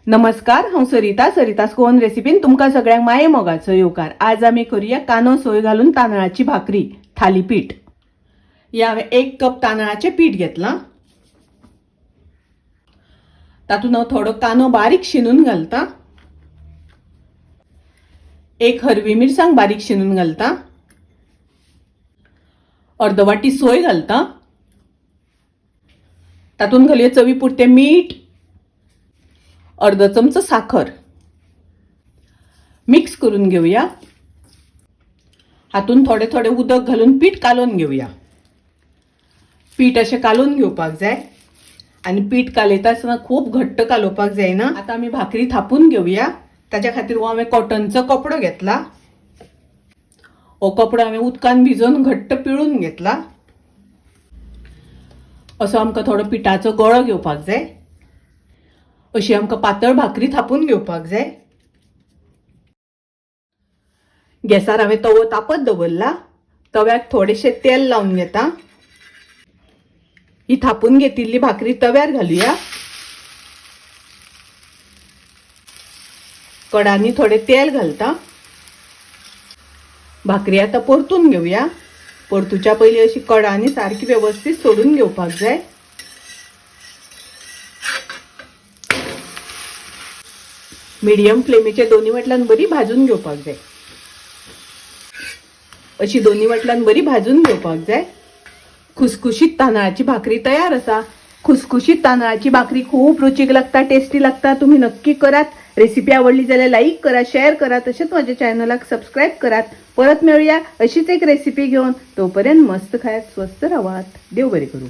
नमस्कार, हांव सरिता. सरितास गोवन रेसिपीन तुमकां सगळ्यांक माये मोगाचो येवकार. आज आमी करूया कांदो सोय घालून तांदळाची भाकरी थालीपीठ. ह्या हांवें 1 कप तांदळाचें पीठ घेतलां. तातूंत हांव थोडो कांदो बारीक शिनून घालता, 1 हरवी मिरसांग बारीक शिनून घालता, अर्द वाटी सोय घालता. तातूंत घालया चवी पुरतें मीठ, अर्द चमचो साखर. मिक्स करून घेवया. हातूंत थोडे थोडे उदक घालून पीठ कालोवन घेवया. पीठ अशें कालोवन घेवपाक जाय आनी पीठ कालयता आसतना खूब घट्ट कालोवपाक जायना. आतां आमी भाकरी थापून घेवया. ताच्या खातीर हो हांवें कॉटनचो कपडो घेतला. हो कपडो हांवें उदकान भिजोवन घट्ट पिळून घेतला. असो आमकां थोडो पिठाचो गोळो घेवपाक जाय. अशी आमकां पातळ भाकरी थापून घेवपाक जाय. गॅसार हांवें तवो तापत दवरला. तव्याक थोडेशें तेल लावन घेता. ही थापून घेतिल्ली भाकरी तव्यार घालुया. कडांनी थोडें तेल घालता. भाकरी आतां परतून घेवया. परतुच्या पयलीं अशी कडांनी सारकी वेवस्थीत सोडून घेवपाक जाय. मिडियम फ्लेमीचे दोन्ही वाटल्यान बरी भाजून घेवपाक जाय. अशी दोन्ही वाटल्यान बरी भाजून घेवपाक जाय. खुसखुशीत तांदळाची भाकरी तयार आसा. खुसखुशीत तांदळाची भाकरी खूब रुचीक लागता, टेस्टी लागता. तुम्ही नक्की करात. रेसिपी आवडली जाल्यार लाईक करा, शेअर करा, तशेंच माझ्या चॅनलाक सबस्क्राईब करात. परत मेळूया अशीच एक रेसिपी घेवन. तोपर्यंत मस्त खायात, स्वस्थ रावात. देव बरें करूं.